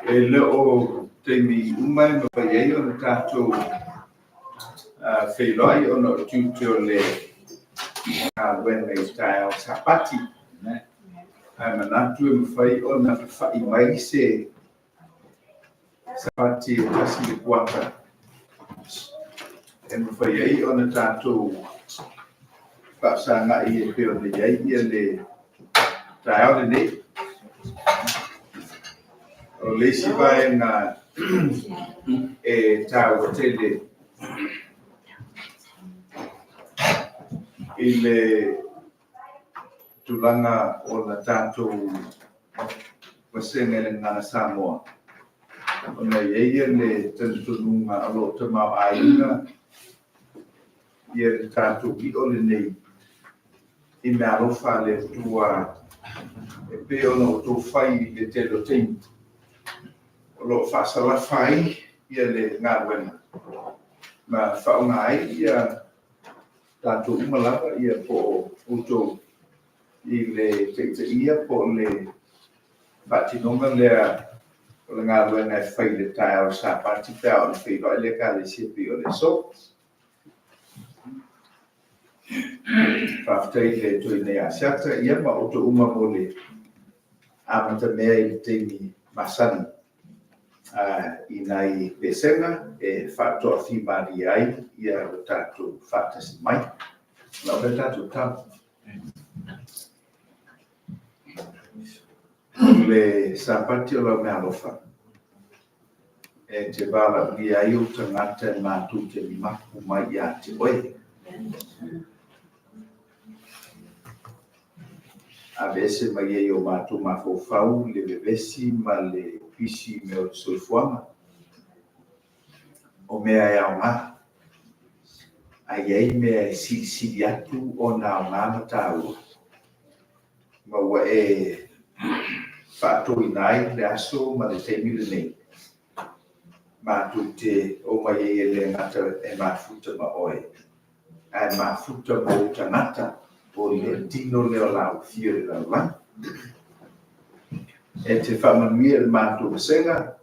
E le o taimi uma e mafai ai ona tatou feiloai ona o tiute o le galuega i taeao Sapati. Ae manatu e mafai ona fafai mai se Sapati e tasi i le kuata e mafai ai ona tatou faafesagai e pei ona i ai le taeao lenei. O le isi vaega e taua tele i le tulaga o le tatou vasega i le Gagana Samoa, ona e i ai le talitonuga o lo o tamaoaiga le tatou i'a lenei i meaalofa a le Atua e pei ona outou fai i le tele o taimi, o lo o faasalafa ai le galuega ma faaaoga ai tatou uma lava po o outou i le taitaia po o le faatinoga lea o le galuega e fai i le taeao o le Sapati pe a oo ina feiloai le Ekalesia e pei o le aso. Faafetai i le toeaina ia Asiata ma outou uma mo le amatamea i le taimi masani i nai pesega e faatoafimalie ai lo tatou faatasi mai. O le a fai le tatou tala. O le Sapati o lau meaalofa, e te valaaulia ai ou tagata e matou te mapu mai ia te oe. Aveese mai ai o matou mafaufau le vevesi ma le pisi i mea o le soifuaga, o mea e aoga, ae i ai mea e silisili atu ona aoga ma taua, ma ua e faatoina ai le aso ma le taimi lenei, matou te omai ai e le gata e mafuta ma oe, ae mafuta ma ou tagata, o le tino lea o le lauofia o le lalolagi. E te faamanuia i le matou vasega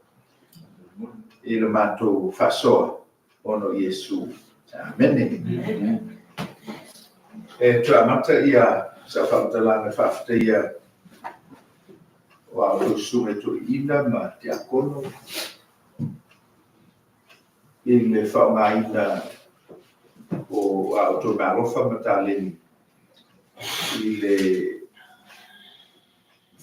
i le matou faasoa ona o Iesu. Amene. E toe amata sau faamatalaga e faafetaia a outou susuga i toeaiina ma tiakono i le faaaogaina o a outou meaalofa ma taleni i le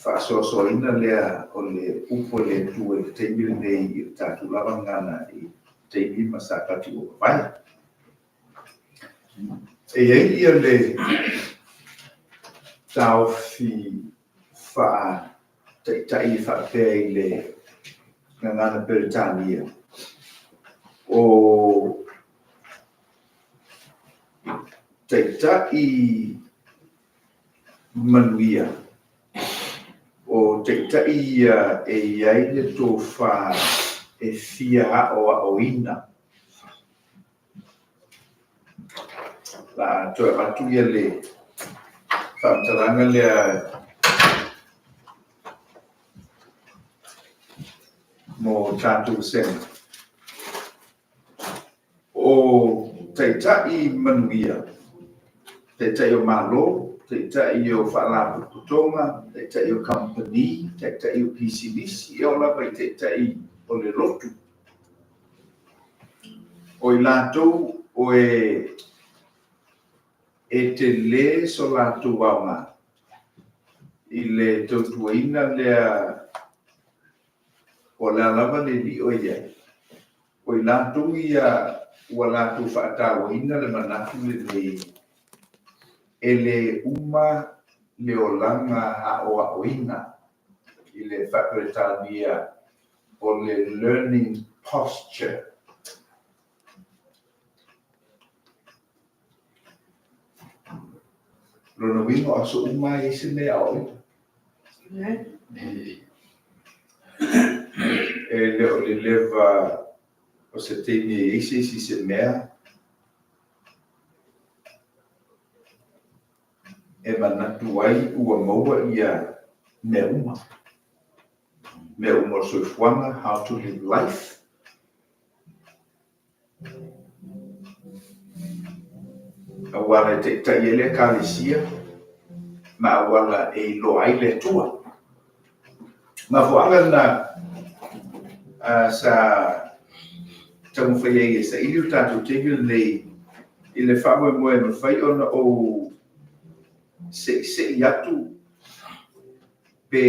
faasoasoaina lea o le upu a le Atua i le taimi lenei i le tatou lava gagana i taimi ma Sapati ua mavae. E i ai ia le taofi faataitai e faapea i le gagana Peretania, o taitai manuia, o taitai ia e i ai le tofa e fia aoaoina. O le a toe avatu le faamatalaga lea mo tatou vasega. O taitai manuia, taitai o Malo, taitai o faalapotopotoga, taitai o kamupani, taitai o pisinisi, e oo lava i taitai o le lotu. O i latou o e tele so latou aoga i le tautuaina lea po o le a lava le lio e i ai, o i latou ia ua latou faatauaina le manatu lenei e le uma le olaga aoaoina i le faa-Peretania o le learning posture. Lona uiga o aso uma lava e i ai se mea e aoaoina. E le o le leva o se taimi e i ai se isi i se mea e manatu ai ua maua ia mea uma. mea uma o le soifuaga, how to live life. Auala e taitai ai le Ekalesia ma auala e iloa ai le Atua. Mafuaaga lena sa taumafai ai e saili lo tatou taimi lenei i le faamoemoe e mafai ona ou seisei atu pe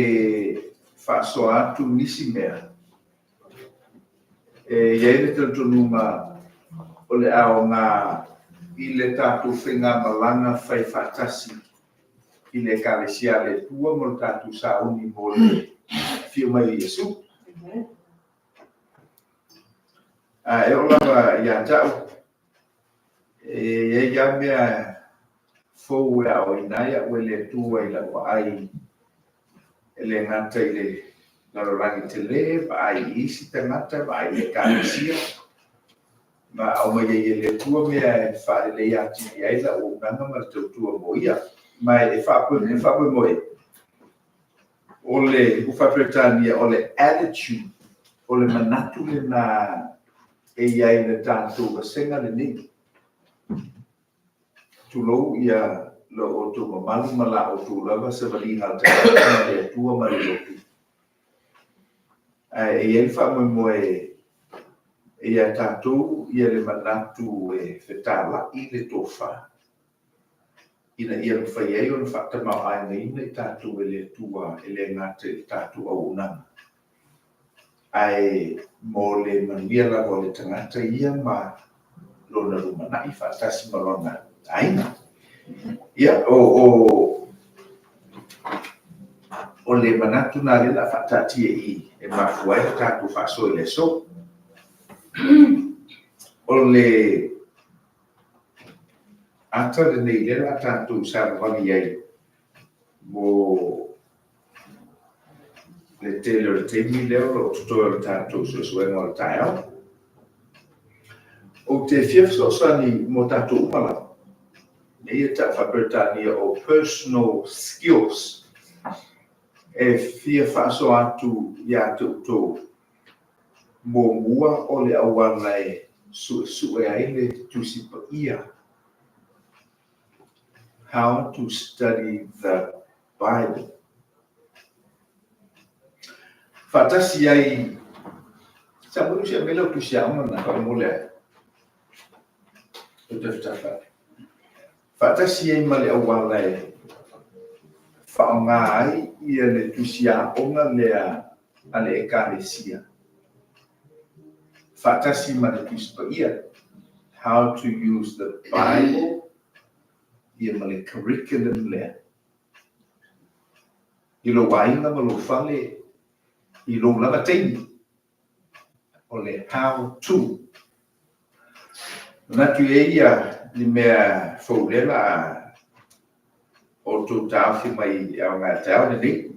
faasoa atu nisi mea. E i ai le talitonuga o le aoga i le tatou faigamalaga fai faatasi i le Ekalesia a le Atua mo le tatou sauni mo le afio mai o Iesu. A e oo lava ia te au, e i ai lava mea fou e aoaina ai au e le Atua i lau vaai, e le gata i le lalolagi tele, vaai i isi tagata, vaai i Ekalesia, ma aumai ai e le Atua mea e faaleleia atili ai lau auaunaga ma le tautua mo Ia. Ma e faamoemoe, o le upu faa-Peretania o le attitude, o le manatu lena e i ai i le tatou vasega lenei. Tulou ia lo outou mamalu ma la outou lava savaliga a le tagata ma le Atua ma le lotu. Ae i ai le faamoemoe e ia tatou ia le manatu e fetalai le tofa, ina ia mafai ai ona faatamaoaigaina i tatou e le Atua, e le gata i le tatou auaunaga, ae mo le manuia lava o le tagata ia ma lona lumanai faatasi ma lona aiga. Ia, o le manatu lena o lea o le a faataatia i i e mafua ai le tatou faasoa i le aso. O le ata lenei lea o le a tatou savavali ai mo le tele o le taimi lea o lo o totoe o le tatou suesuega o le taeao. Ou te fia fesoasoani mo tatou uma lava, mea ia e tau faa-Peretania o personal skills, e fia faasoa atu ia te outou. Muamua, o le auala e suesue ai le Tusi Paia, how to study the Bible. Faatasi ai, Samuelu, se i aumai lau tusi aoga lena faamolemole ane. Ou tafatafa. Faatasi ai ma le auala e faaaoga ai ia le tusi aoga lea a le Ekalesia, faatasi ma le Tusi Paia, how to use the Bible, ia ma le curriculum lea i lou aiga ma lou fale i lou lava taimi, o le how to. Manatu e i ai ni mea fou lea o le a outou taofi mai e aoga i le taeao lenei.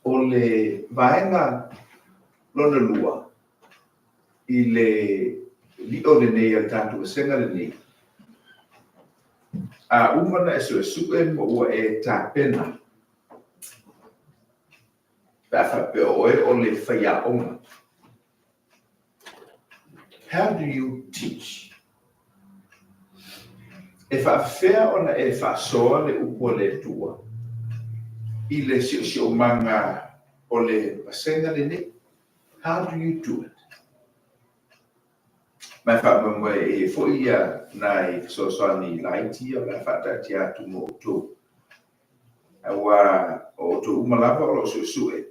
O le vaega lona lua i le lio lenei a le tatou vasega lenei, a uma ona e suesue ma ua e tapena, pe a faapea o oe o le faiaoga, how do you teach? E faafefea ona e faasoa le upu a le Atua i le siosiomaga o le vasega lenei? How do you do it? Ma e faamoemoe e i ai foi nai fesoasoani laiti ia o le a faataatia atu mo outou. Aua o outou uma lava o lo o suesue.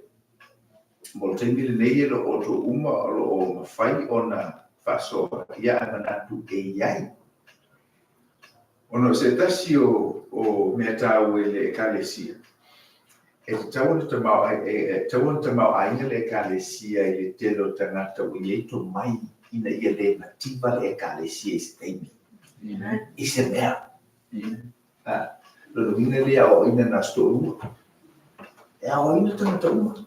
Mo le taimi lenei e le o outou uma o lo o mafai ona faasoa, ia ae manatu e i ai. Ona o se tasi o mea taua i le Ekalesia, e tatau ona tamaoaiga le Ekalesia i le tele o tagata ua i ai tomai ina ia le mativa le Ekalesia i se taimi, i se mea. Lona uiga e le aoaoina na o se toalua, e aoaoina tagata uma.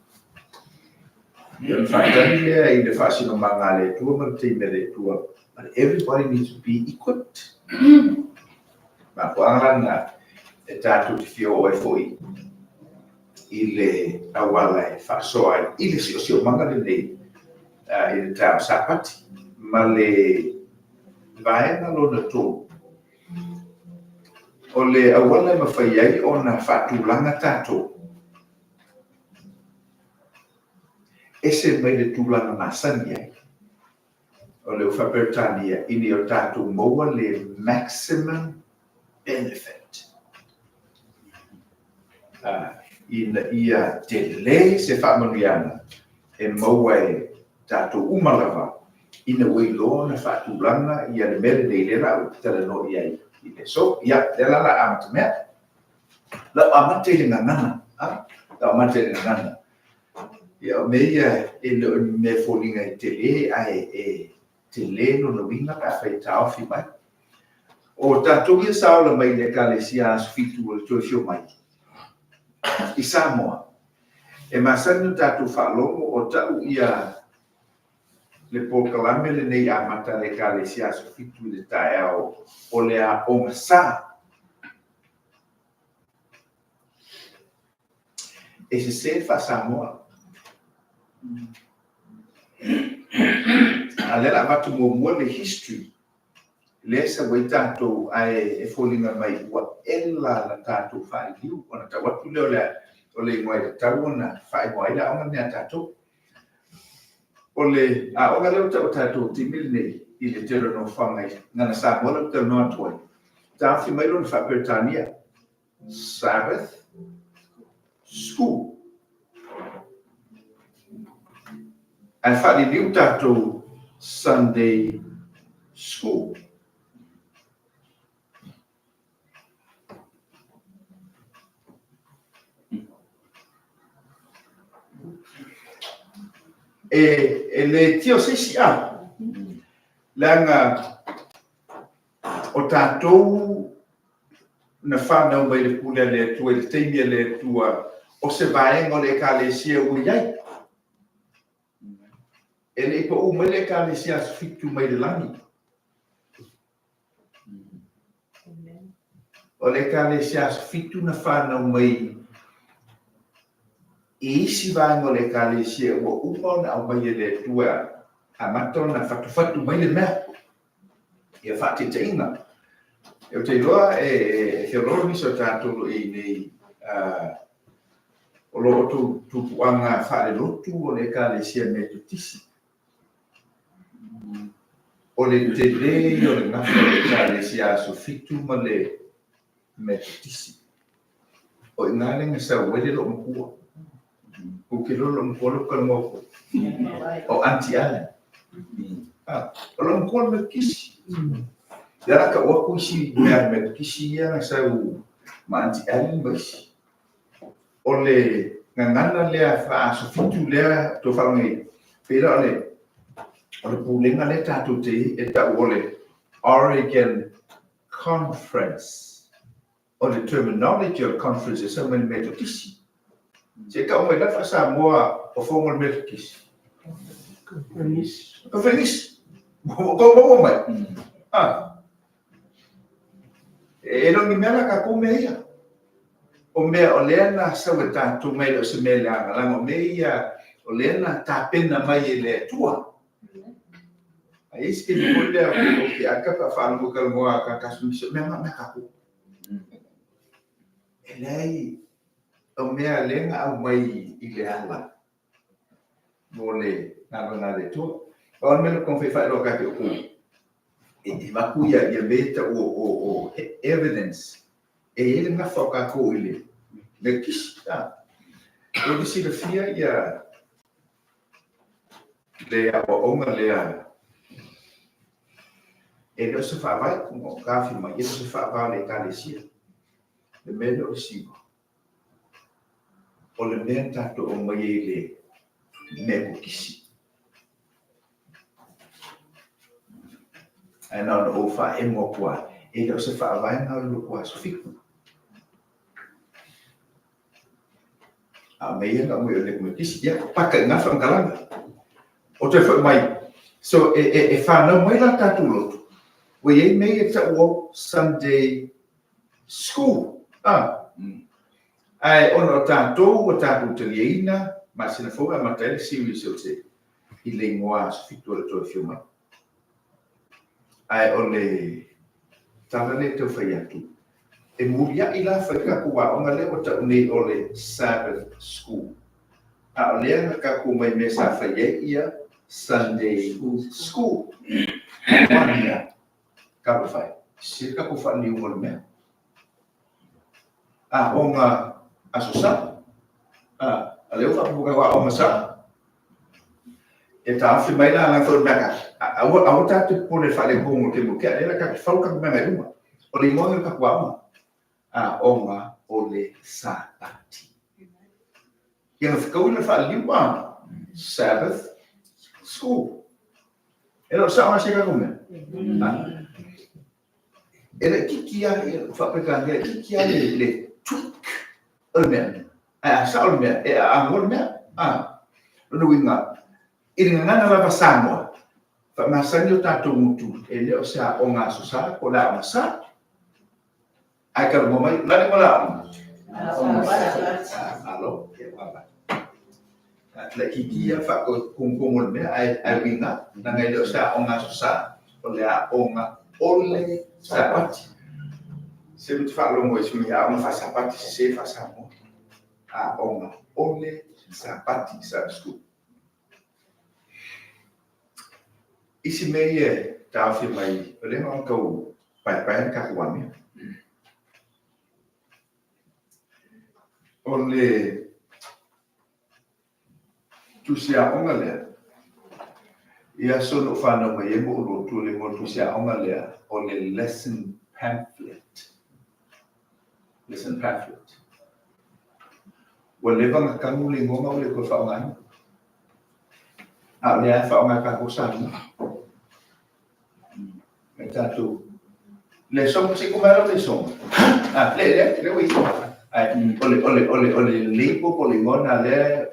Ia ona faatali lea i le faasinomaga a le Atua ma le taimi a le Atua. But everybody needs to be equipped. Mafuaaga la lena e tatou te fia oo ai foi i le auala e faasoa ai i le siosiomaga lenei i le taeao Sapati. Ma le vaega lona 3, o le auala e mafai ai ona faatulaga tatou, ese mai le tulaga masani ai o le Faa-Peretania, ina ia tatou maua le maximum benefit, ina ia tele se faamanuiaga e maua e tatou uma lava ina ua iloa ona faatulaga ia le mea lenei lea o le a ou talanoa i ai i le aso. Ia, lea la o le a amatamea. O le a ou amata i le gagana. O le a ou amata i le gagana. Ia, o mea ia e le o ni mea e foliga e tele, ae e tele lona uiga pe afai e taofi mai. O tatou ia sa ola mai i le Ekalesia Aso Fitu o le Toe Afio Mai i Samoa, e masani ona tatou faalogo o tau ia le polokalame lenei amata a le Ekalesia Aso Fitu i le taeao, o le Aoga Sa. E sese le faa-Samoa. A o lea o le a avatu muamua le history lea e sau ai tatou, ae e foliga mai ua ela la tatou faaliliu, ona tau atu lea o le igoa e tatau ona faaigoa ai le aoga lenei a tatou. O le aoga lea ua tau e tatou i le taimi lenei i le tele o nofoaga i Gagana Samoa lea ou te talanoa atu ai, taofi mai lona faa-Peretania, Sabbath School. Ae faaliliu tatou Sunday School. E le tio se isi, a? Leaga o tatou na fanau mai le pule a le Atua i le taimi a le Atua, o se vaega o le Ekalesia ua i ai. E le i pau mai le Ekalesia Aso Fitu mai le lagi. O le Ekalesia Aso Fitu na fanau mai i isi vaega o le Ekalesia ua uma ona aumai e le Atua, amata ona fatufatu mai le mea. Ia faataitaiga, ou te iloa e feoloolo nisi o tatou o lo o i ai nei, o lo o outou tupuaga faalelotu o le Ekalesia Metotisi. O le tele ia o le gafa o le Ekalesia Aso Fitu ma le Metotisi. O i ina lea na sau ai le loomatua. Ou te iloa le loomatua lea ou te talanoa atu ai, o Aunty Ellen. O loomatua le Metotisi. Lea o le a tau atu isi mea a le Metotisi ia na sau ma Aunty Ellen ma isi. O le gagana lea faa-Aso Fitu lea tou faalogo nei, pei la o le pulega lea tatou te i e tau o le Oregon Conference. O le terminology o le conference e sau mai le Metotisi. Se i tau mai la faa-Samoa o fono a le Metotisi. Conference. Conference. Ua outou maua mai. Ah. E le o ni mea la tatou mea ia. O mea o lea na sau e tatou mai, e le o se mea leaga, leaga o mea ia o lea na tapena mai e le Atua. Ae i ai si taimi foi lea ou te ata pe a faalogo i talanoa a tagata, mea na o mea a tatou. E leai, o mea lea na aumai i le ala mo le galuega a le Atua. Pau le mea lea ou te taumafai e faailoa atu ia te outou, e avatu ia mea ia e tau o evidence, e i ai le gafa o tatou i le Metotisi. Ua te silafia ia le aoaoga lea, e le o se faavae, ua ou taofi mai, e le o se faavae o le Ekalesia. Le mea lea o le siva, o le mea na tatou aumaia i le Metotisi. Ae na ona ou faaemo atu lava, e le o se faavaega o le lotu Aso Fitu. A o mea ia na aumai o le Metotisi. Ia, paka i ina le faamatalaga. O toe foi mai, so e fanau mai la tatou lotu, ua i ai mea ia e tau o Sunday School. Ae ona o tatou ua tatou taliaina masina fou e amata ai le series o te i le igoa Aso Fitu o le toe afio mai. Ae o le tala lea e tau fai atu, e muliai la fai le tatou aoga lea ua tau nei o le Sabbath School. A o lea na tatou omai i mea sa fai ai ia Sunday School. Ua a mea? Talofa e, sese le tatou faaliliuga o le mea. Aoga Aso Sa. A, a lea ua faapea mai aoga sa. E taofi mai la leaga foi o le mea a aua aua tatou te popole i le faaletonu o le taimi ua tea, lea la tatou te fau le tatou mea agai i luma. O le igoa lea o le tatou aoga, Aoga o le Sapati. Ia na fetaui la le faaliliu a Sabbath School. E le o sao lava si a tatou mea? E laitiiti lava, faa-Peretania, e laitiiti lava le tweak o le mea. Ae a sao le mea, e aano le mea. A? Lona uiga, i le gagana lava Samoa, faamasani o tatou gutu, e le o se aoga Aso Sa po o le aoga Sa. Ae talanoa mai, o le a le igoa o le aoga? Aoga Malo, ia ua Laitiiti lava le faatogotogutonu o le mea, ae uiga, leaga e le o se aoga Aso Sa, o le aoga o le Sapati. Se ou te faalogo i si aoga faasapati, sese le faa-Samoa. Aoga o le Sapati, Sabbath School. Isi mea ia e taofi mai, o lea na ona tau paepae le tatou amio. O le tusi aoga lea, i aso na ou fanau mai ai ma ou lotu, o le igoa o le tusi aoga lea, o le lesson pamphlet. Lesson pamphlet. Ua leva ona tanu le igoa ma ua le toe faaaogaina. A o lea lava e faaaoga e tatou Samoa. E tatou lesona, se i tuu mai lau lesona. Ah, le, le, le ua i ai. O le, o le, o le, o le label po o le igoa lena lea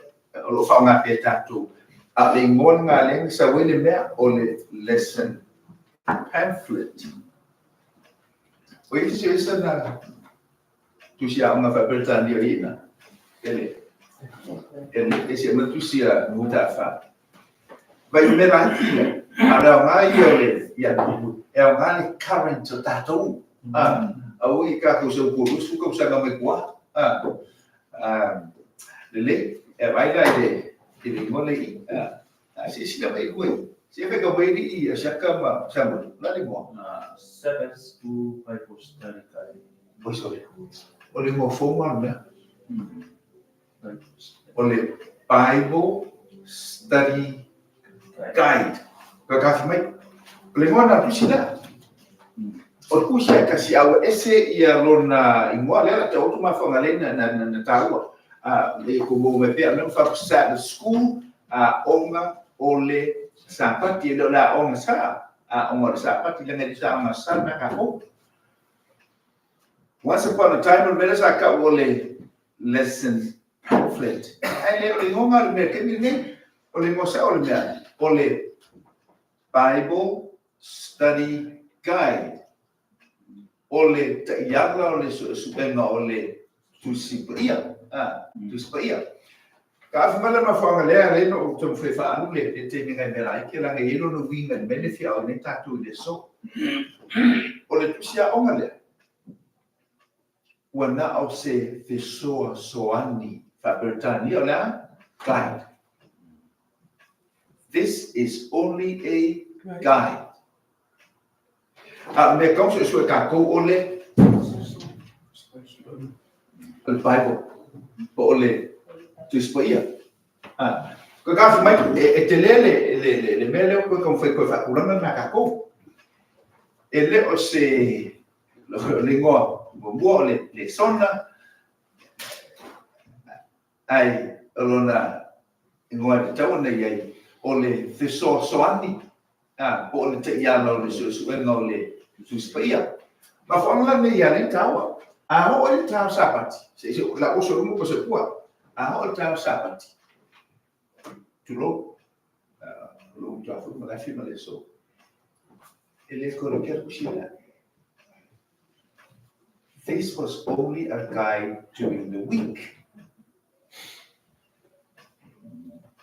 o lo o faaaoga pea e tatou. A o le igoa lena lea na sau ai le mea, o le lesson pamphlet. O i se isi na tusi aoga faa-Peretania o i ina? Ele. Ele, ese mai tusi a Mutafa. Vai mea laiti ia. A o le aoga ia o le, ia, e aoga le current o tatou. A, aua i tatou sau tua 20 tausaga mai tua. A, a, lelei, e vaai la i le, i le igoa lea i i. A, a silasila mai i i. Se fai ka mai i Asiata ma Samoa. La le igoa. Sabbath School Bible Study Guide. Oi, sorry. O le igoa fou ma le mea. O le Bible Study Guide. Ka kafi mai. O le igoa na tusi lea. O le tusi a tasi a ua ese ia lona igoa lea la te otu mafuanga le na, na, na, na taua. A, le ko mo me pea me fa Sabbath School a onga o le Sapati e le o le aoga sa aoga o le Sapati le ngai sa aoga sa na ka ko. Once upon a time o le mea lea sa tau o le lesson pamphlet. Ae le o le igoa lena o le mea i le taimi lenei. O le igoa sao o le mea, o le Bible Study Guide. O le taiala o le suesuega o le Tusi Paia. Tusi Paia. Ka afe mai le mafuaaga lea, lea na ou taumafai e faaalu le taimi nai mea laiti, leaga e i ai lona uiga i le mea lea e fia ao nei tatou i le aso. O le tusi aoga lea, ua na o se fesoasoani faa-Peretania, o le a? Guide. This is only a guide. A o le mea e tatau ona suesue e tatou o le o le Bible po o le Tusi Paia. A, koe taofi mai, e tele le, le, le, le mea lea ua toe taumafai e toe faatulaga le mea a tatou. E le o se, o le igoa muamua o le lesona, Ae o lona igoa e tatau ona i ai, o le fesoasoani, a, po o le taiala o le suesuega o le Tusi Paia. Mafuaaga la lenei ia le taua. A oo i le taeao Sapati, se i la oso i luga po o se pua. A oo i le taeao Sapati, tulou, o lou uta foi ma le afi ma le aso, e le toe lotea le tusi lea. This was only a guide during the week.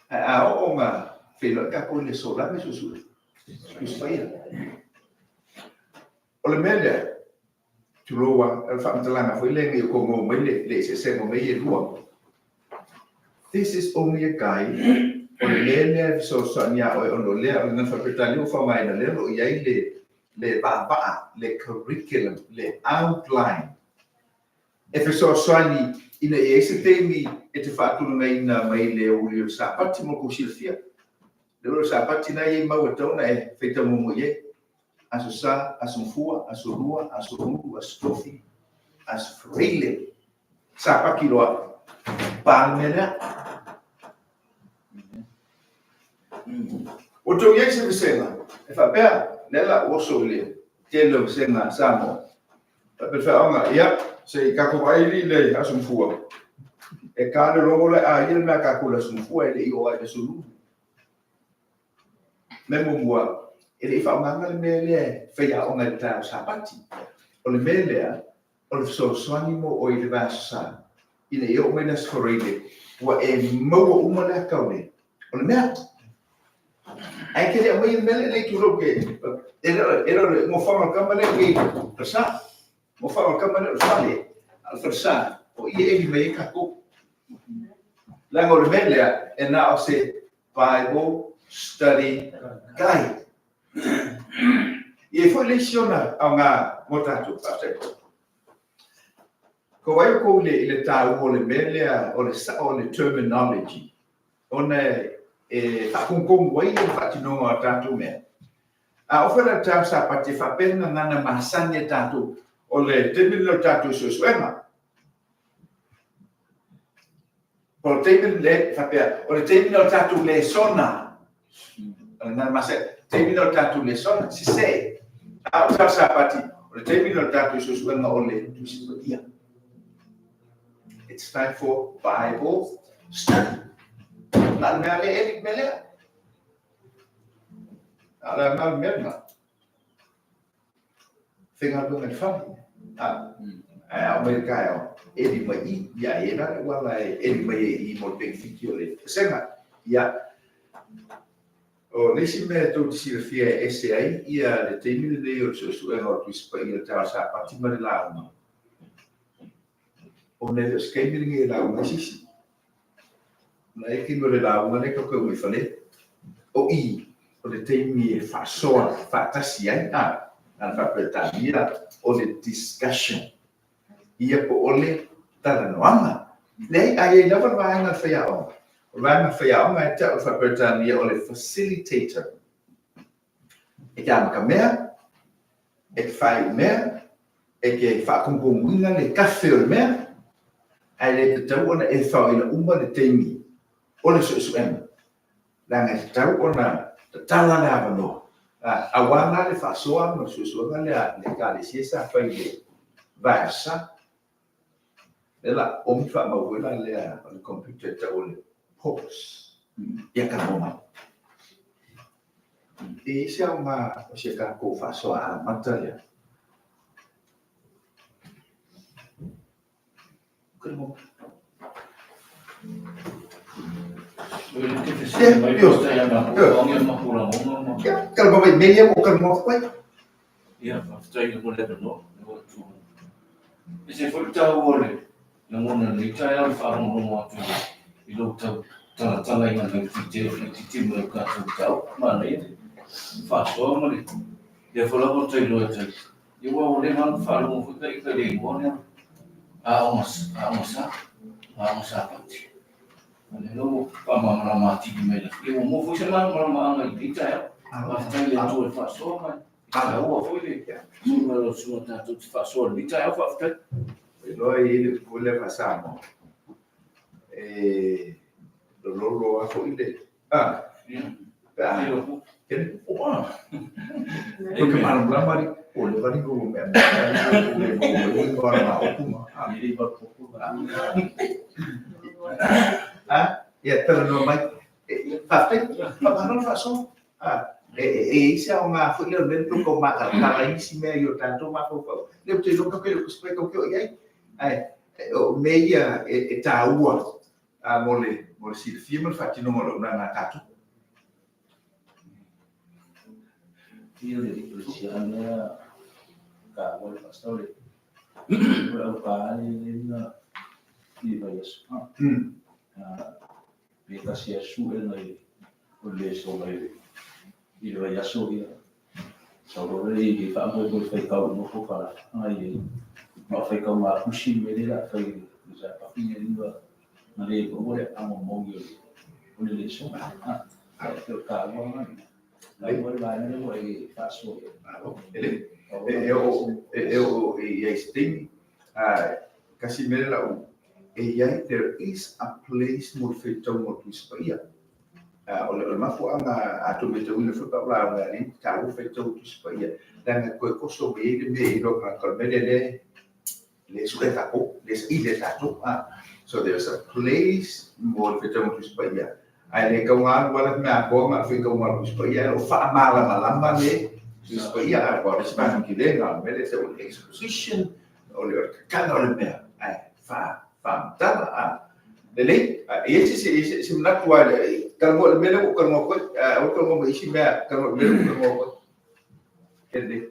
Ae a oo ona feiloai tatou i le aso lava e suesue, Tusi Paia. O le mea lea, tulou a, o le faamatalaga foi lea ina ia outou maua mai le eseesega o mea ia e lua. This is only a guide, o le mea lea e fesoasoani ia oe ona o lea, o le gagana faa-Peretania ua faaaogaina lea o lo o i ai le le vaavaa, le curriculum, le outline e fesoasoani ina ia i ai se taimi e te faatulagaina mai le aoauli o le Sapati mo le tou silafia. Le aoauli o le Sapati lena e i ai mau e tatau ona e faitau muamua i ai, Aso Sa, Aso Gafua, Aso Lua, Aso Gulu, Aso Tofi, Aso Faraile, Sapati loa, pa le mea lea. Ua outou i ai se vasega e faapea, lea la ua oso i le tele o vasega a Samoa, faapea le faaaoga, ia, se i tatou vaai alii i le Aso Gafua, e ta le logo la e aia le mea a tatou i le Aso Gafua e le i oo lava i le Aso Lulu. Mea muamua, e le i faaaogaina le mea lea e faiaoga i le taeao Sapati. O le mea lea, o le fesoasoani mo oe i le vaiaso Sa, ina ia oo mai le Aso Faraile, ua e maua uma le ata o le o le mea. Ae te le aumaia le mea lea, nei tulou ke, e le o e le o le nofoaga o le tama lea i falesa. Nofoaga o le tama lea o le fale, a o le falesa, o i e eli mai ai tatou. Leaga o le mea lea, e na o se Bible Study Guide. E i ai foi le isi ona aoga mo tatou. Faafetai. Ko wai outou i le taua o le mea lea o le sao o le terminology, ona e faatonutonu ai le faatinoga o a tatou mea. A oo foi la i le taeao Sapati, e faapea le gagana masani a tatou, o le taimi lenei o le tatou suesuega. O le taimi lenei, faapea, o le taimi lenei o le tatou lesona. O le gagana masani, taimi lenei o le tatou lesona, sese. A o le taeao Sapati, o le taimi lenei o le tatou suesuega o le Tusi Paia. It's time for Bible study. Na o le mea lea, eli le mea lea. A o le a le mea lena. Faigaluega i le fale. Ae a oo mai i le taeao, eli mai i i. Ia, e i ai la le auala e eli mai ai i i mo le penefiti o le vasega. Ia, o le isi mea tou te silafia e ese ai ia le taimi lenei o le suesuega o le Tusi Paia i le taeao Sapati ma le lauga, ona e le o se taimi lenei e lauga ai se isi. Na e taimi o le lauga lea tatou te omai i fale. O i, o le taimi e faasoa faatasi ai, a, na faa-Peretania o le discussion, ia po o le talanoaga. Leai, a i ai lava le vaega a le faiaoga, o le vaega a le faiaoga e te au i le faa-Peretania o le facilitator. E te amatamea, e te faaiu mea, e te faatonutonu-ina le kafe o le mea, ae le tatau ona e faoina uma le taimi o le suesuega, leaga e tatau ona tatala le avanoa, aua la le faasoa ma le suesuega lea a le Ekalesia sa fai i le Vaeasa. Lea la omi faamau foi la lea o le computer e tau o le pause. Ia talanoa mai. E i ai se aoga o si a tatou faasoa amata lea? Talanoa mai mea ia ua ou talanoa atu ai. Ia, faafetai mo le avanoa. E ese foi le taua o le lagona i lenei taeao i le faalogologo atu i lou tau talatalaina laitiiti mai o le tatou mataupu. Manaia le faasoa ma le lea foi lava o Taylor e tai. Ia aua ua leva ona faalogo foi ta ita i le igoa lea Aoga Aoga Sa, Aoga Sapati. A lea la ua faamalamalama atili mai la. Ia ua maua foi se malamalamaaga i lenei taeao. Faafetai i le Atua i le faasoa ma e taua foi le susuga o le susuga tatou te faasoa i lenei taeao. Faafetai. Iloa e i ai le upu foi lea faa-Samoa, e lololo lava foi le a, pe a Ko te malamalama ali, o le vali ko mea mea a, ia talanoa mai. Faafetai, faamalo le faasoa. E i ai se aoga foi lea o le mea lea tou matalatala ai nisi mea i o tatou mafaufau. Lea ou te iloa tatou te le o tusi pai tatou te oo i ai. Ae o mea ia e taua mo le silafia ma le faatinoga o le auaunaga a tatou. Ia le ekalesia lea taua le pastor le o le auka le na i vaiaso. Pe tasi a suega i o le lesona i le vaiaso ia. Sau loa lea i faamoemoe i faitau uma po pala ai ai. Ma o faitau ngā kusi me le la fai i sa papi ne linga na le maua le ago moni o le lesona. E o taua nga. Taua le vaega lea ua e faasoa i ai. Malo. E le e o e o i ai se taimi. Tasi mea lea lau e i ai, there is a place mo le faitauga o le Tusi Paia. O le mafuaaga a tou matauina foi pe a ou lauga ai, e taua le faitau o le Tusi Paia, leaga e toe toso mai ai le mea i lou tagata, o le mea lea lea sue tatou, lea saili e tatou. So there's a place mo le faitauga o le Tusi Paia. Ae le tau na alu ala mea atoa na o le faitauga o le Tusi Paia, ae o lo o faamalamalama le Tusi Paia. Aua o le isi vaega tele na o le mea lea e tau o le exposition, o le tatala o le mea, ae faamatala. Lelei, e i ai se manatu lava, talanoa i le mea lea ua ou talanoa atu ai, aua le talanoa mai isi mea, talanoa i le mea lea ua ou talanoa atu ai. Lelei.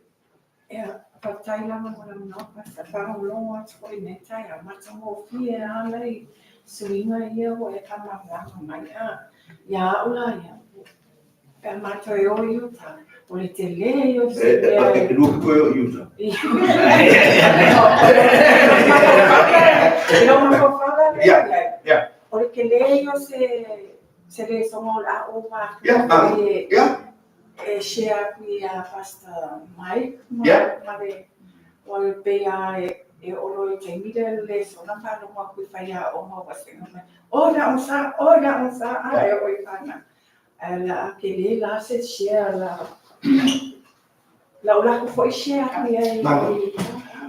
Ia, faafetai lava mo le avanoa, Pastor. Faalogologo atu foi i lenei taeao, matagofie lava nai suiga ia ua e faamalamalama mai. Ia au la ia, pe a matou e o i uta, o le tele ia o se mea E lua pito e o i uta. I lou mafaufau la lea i ai, o le tele ia o se lesona o le a ou vakia e share atu ia Pastor Mike ma le ua pei lava e oo loa i le taimi lea o le lesona faalogo atu i faiaoga ua sega mai, Oi le aoga, oi le aoga, a e oo i fanau. Ae o le a tele la se share la lau latou foi share atu i ai.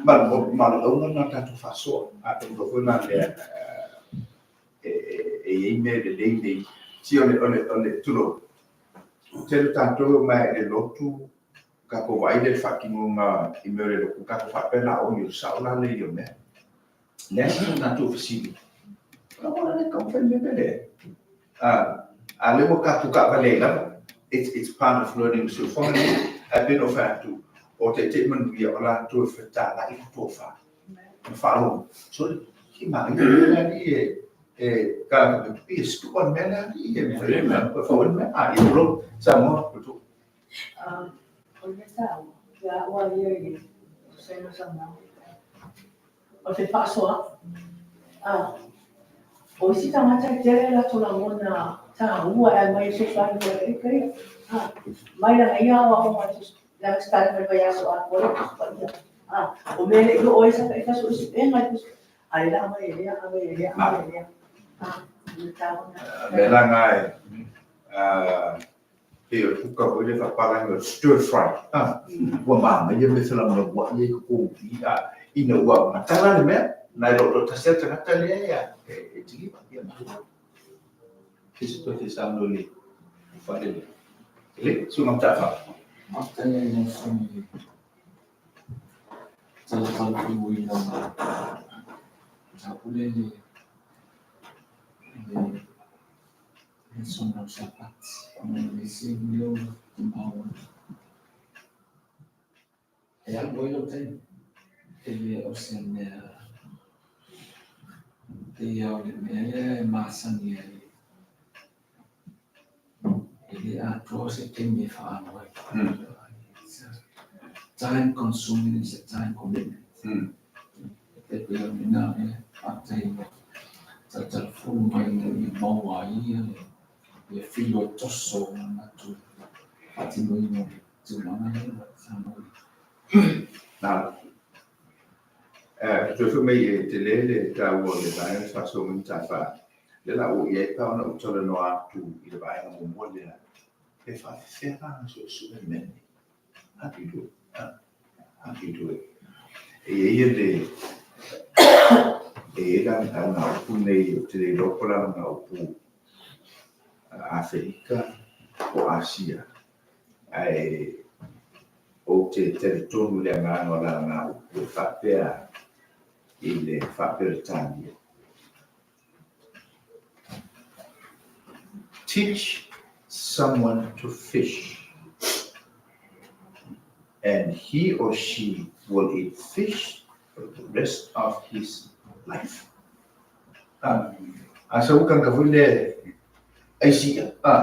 Ma le auga lena o tatou faasoa. Atonu foi la lea e i ai mea lelei nei. Si o le, tulou, tele tatou e omai i le lotu, tatou vaai lea i le faatinoga i mea o le lotu, tatou faapea la, oi, o le sao la lea ia mea. Leai se tatou fesili. O la le taumafai mea lea. A lea ua tatou taavale ai lava. It's part of learning soifua nei. Ae pei ona ou fai atu, o Taitai Manuia o latou e fetalai le tofa ma faalogo. Sole, ki manaia le mea lea e e kala ka tupi e situa le mea lea e mafai ona fau ai le mea. A, ia tulou, Samoa, tulou. O le mea taua, ia au a ia i tusa ai ma saunoaga. O le fefaasoaai. O isi tagata e tele a latou lagona taua e aumai e fesoasoani mo le eka ia. Mai lana ia aoaoga leaga se tali mai le vaiaso atoa le Tusi Paia. O mea e le i oo ai sa ita suesuega i le Tusi a le la aumai e lea, aumai e lea, aumai e lea. O le taua lena. Mea la na e pei o le puka foi lea faapalagi o le stir fry. Ua manaia mea felaumelauai ai totonu i i, ina ua matala le mea, nai lo toatasi lava le tagata lea e tiliva. Ia malo. Se se toe fia saunoa i le fale lea. Lelei, Susuga Mataafa. Faafetai i lau Afioga i le talafanafimuina o le mataupu lea i le lesona o le Sapati, ona e leai se leo o maua e alu ai lou taimi. E le o se mea pei o le mea lea e masani ai, e le atoa se taimi e faaalu ai. It's a time consuming, it's a time commitment. E pei o lena e faafetai ua talatalafulu mai ina ia maua ai ia le filo e toso o manatu i le faatinoina o le tulaga lea ua saunoa i ai. Malo. E toe foi mai e tele le taua o le vaega le faasoa mai Mataafa. Lea la ua i ai pa ona ou talanoa atu i le vaega muamua lea, pe faafefea la ona suesue le mea lenei. How do you do it? How do you do it? E i ai le e i ai la lana upu nei, ou te le iloa po o le a lana upu Aferika po o Asia. Ae ou te talitonu i le agaga o lana upu e faapea i le Faa-Peretania, Teach someone to fish, and he or she will eat fish for the rest of his life. A, a sau kanaka foi lea aisi ia, a,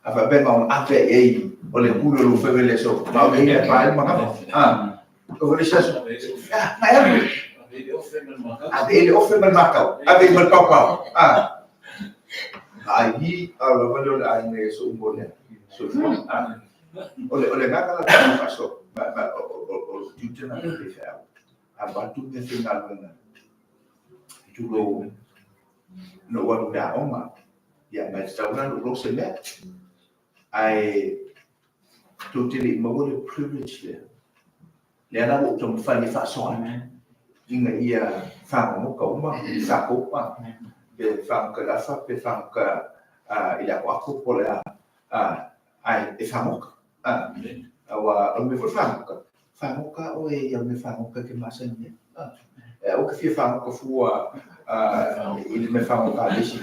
a faapea na ona ave i ai o le pule o lou faiva i le aso, ma o le ia e pa ai le manava. A, o foi le isi aso, a, na e alu. Ave i le ofe ma le makau, ave i ma le paopao. A, ai i, a o lava lea o le aiga i aso uma o le soifua. A, o le, o le agaga la tatou faasoa, ma, ma, o, o, o, o tiute na o le faifeau. Avatu mea faigaluega, tulou, na ou alu i le aoga, ia, ma e tatau la ona ou iloa se mea. Ae tou te le i maua le privilege lea. Lea la ua ou taumafai e faasoa atu ina ia fagogota uma tatou ma pe fagota i le afa pe fagota i le atoato po o le a, ae e fagota. Aua o le mea foi fagota, fagota oe i au mea fagota e te masani ai. E aua te fia fagota fua i le mea fagota a le isi,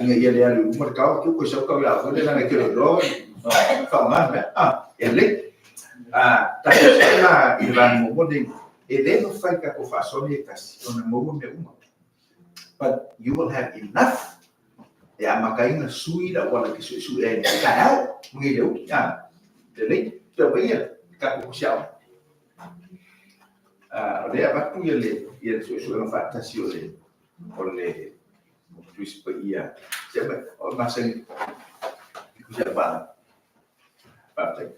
ina ia le alu i luma le tau, tu koe sau tau ia au foi lea leaga e te loa faaaoga le mea. E lelei. Tatou see la i le vaega muamua lenei, e le mafai tatou faasoa nei e tasi ona maua mea uma. But you will have enough e amata ai ona sui le auala e te suesue ai i taeao ma nei le uli. Lelei, toe aumai ia tatou tusi aoga. O lea e avatu ia le ia le suesuega faatasi o le o le Tusi Paia. Se aumai, o masani i tusi aoga. Faafetai.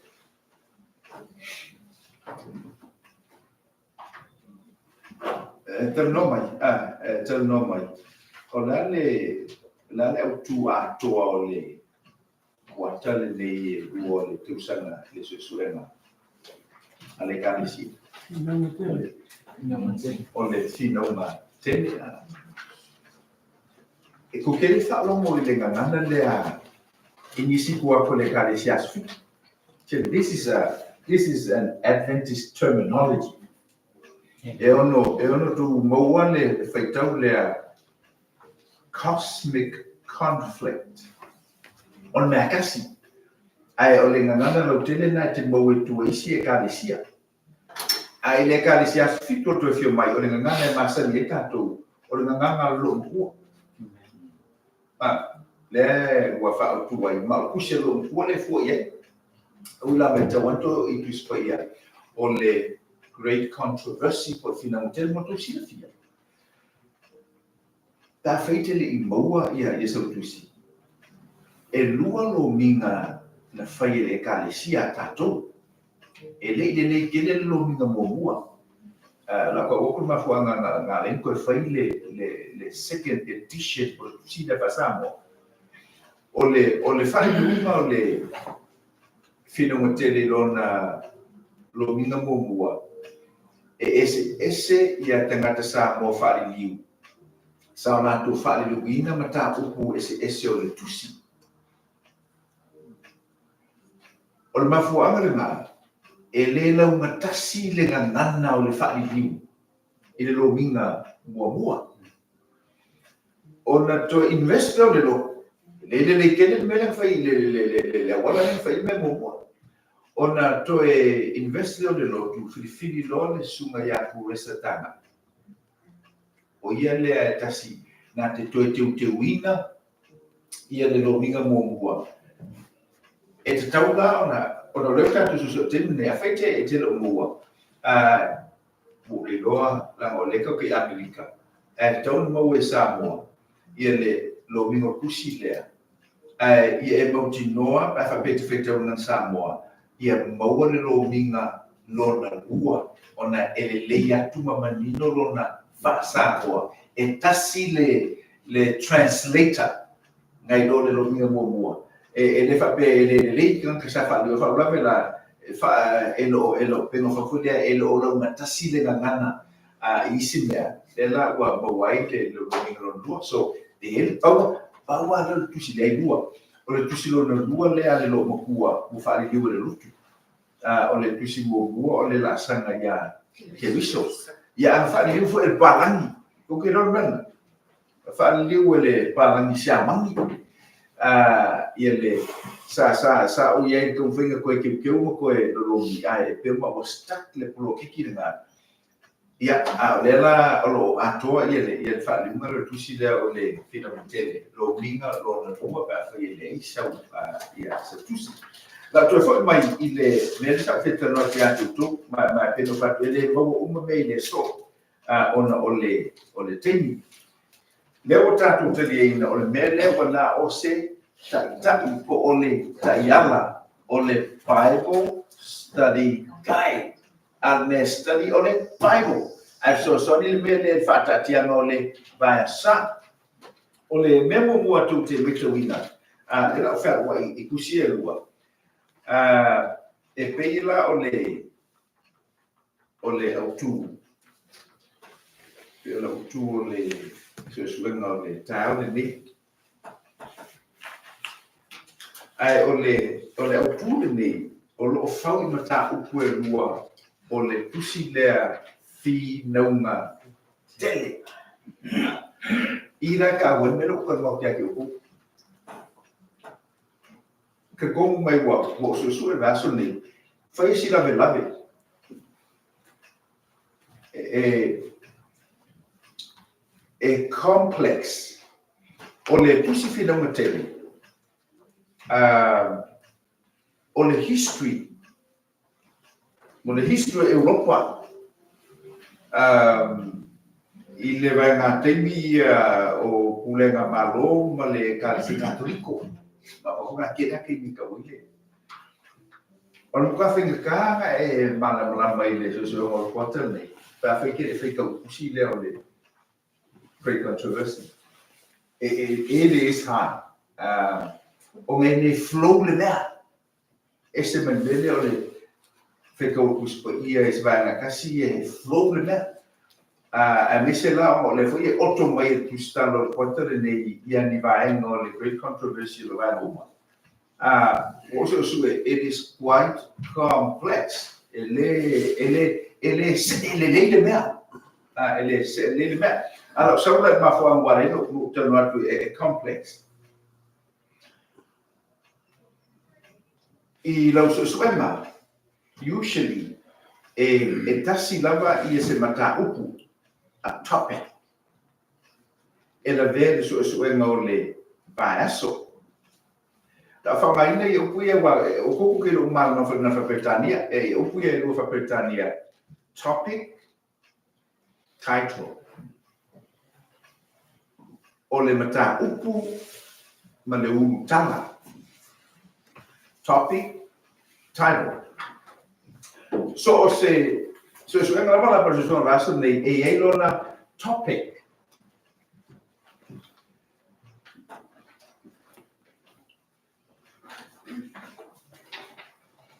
E talanoa mai, e talanoa mai, o le a le, o le a le autu atoa o le kuata lenei e lua o le tausaga i le suesuega a le Ekalesia? O le finauga tele. E tou te le faalogo i le gagana lea i nisi tua atu o le Ekalesia Aso Fito. This is a this is an Adventist terminology. E ono e ono tou maua le faitau lea cosmic conflict. O le mea tasi. Ae o le gagana lautele lena e te maua i tua i isi Ekalesia. Ae i le Ekalesia Aso Fito o toe afio mai, o le gagana e masani ai tatou, o le gagana a le loomatua. A, lea ua faaautu ai, ma o le tusi a le loomatua lea e fua i ai. Ui lava e tau atu i Tusi Paia, o le Great Controversy po o le finauga tele mo tou silafia. Pe afai e te le i maua ia sau tusi, e lua lomiga na fai e le Ekalesia a tatou. E le i lelei tele le lomiga muamua. O le a tau atu le mafuaaga na ala ai ona toe fai le second edition o le tusi lea faa-Samoa. O le o le faaiuga o le finauga tele i lona lomiga muamua, e eseese ia tagata Samoa faaliliu sa o latou faaliliuina mataupu eseese o le tusi. O le mafuaaga lena, e le laugatasi le gagana o le faaliliu i le lomiga muamua. Ona toe invest lea o le lotu, e le lelei tele le mea lea na fai, le auala lea na fai ai le mea muamua. Ona toe invest lea o le lotu, filifili loa le susuga ia Kuresa Taga. O ia lea e tasi na te toe teuteuina ia le lomiga muamua. E tatau la ona, ona o lea ua tatou suesuea i le taimi lenei, afai e te le o maua, ua ou le iloa leaga o lea tatou te i Amerika, ae tatau ona maua e Samoa ia le lomiga o le tusi lea, ae ia e mautinoa pe a faapea e te faitau i le gagana Samoa, ia maua le lomiga lona lua ona e lelei atu ma manino lona faa-Samoa. E tasi le le translator nai lo le lomiga muamua. E le faapea e le lelei tagata sa faaleo faalavelave la e le o pei ona fai atu lea e le o laugatasi le gagana i isi mea lea la ua maua ai le lomiga lona lua. So, e i ai le pau pau lava lea o le tusi lea e lua. O le tusi lona lua lea a le loomatua ua faaliliu e le lotu. O le tusi muamua o le laasaga ia Keriso. Ia a na faaliliu foi e le palagi. Tou te iloa le mea lena? Na faaliliu e le palagi Siamani. Ia le sa sa sa ou i ai i le taumafaiga toe teuteu ma toe lologi ae pei ma ua stuck le poloketi lena. Ia, a o lea la o lo o atoa ia le ia le faaliliuga lea o le tusi lea o le Finauga Tele, Lomiga lona lua pe afai e leai sau ia se tusi. O le a ou toe foi mai i le mea lea sa ou fia talanoa atu ia te outou, ma ma e pei ona ou fai atu, e le maua uma mea i le aso ona o le o le taimi. Lea ua tatou taliaina o le mea lea ua na o se taitai po o le taiala o le Bible Study Guide. A le mea study o le Bible. Ae fesoasoani le mea lea i le faataatiaga o le Vaea Sa. O le mea muamua tou te matauina, lea la ua fealuai i tusi ia e lua, e pei la o le o le autu, pei o le autu o le suesuega o le taeao lenei. Ae o le, o le autu lenei, o lo o fau i mataupu e lua o le tusi lea finauga tele. I la taua le mea lea ua ou talanoa atu ia te outou. Talitonu mai ua ou suesue le vaiaso lenei, fai si lavelave e complex. O le tusi finauga tele, o le history, o le history o Europa i le vaega taimi ia o Pulega Malo ma le Ekalesia Katoliko. Ma o ngā kē taimi tau ai le. O le matua faigata ona e malamalama i le suesuega o le kuata lenei, pe afai e te le i faitau tusi lea o le Great Controversy. It is hard. Ona e le flow le mea. Ese mai le mea lea o le faitau o Tusi Paia i se vaega tasi, e flow le mea. Aemaise la ona o lea foi e oto mai e le tusitala o le kuata lenei ia ni vaega o le Great Controversy o le vaega uma. Ua ou suesue, it is quite complex. E le, e le, e le see lelei le mea. E le see lelei le mea. A o lau sau la i le mafuaaga ua ala ai ona ou talanoa atu e complex. I lau suesuega, usually, e tasi lava ia se mataupu, a topic, e lavea i le suesuega o le vaiaso. La a faaaogaina ia upu ia, aua o koko ke lou malamalama foi i le Faa-Peretania, e upu ia e lua Faa-Peretania, topic, title. O le mataupu ma le ulutala. Topic, title. So o se suesuega lava la po o le suesuega o le vaiaso lenei, e i ai lona topic.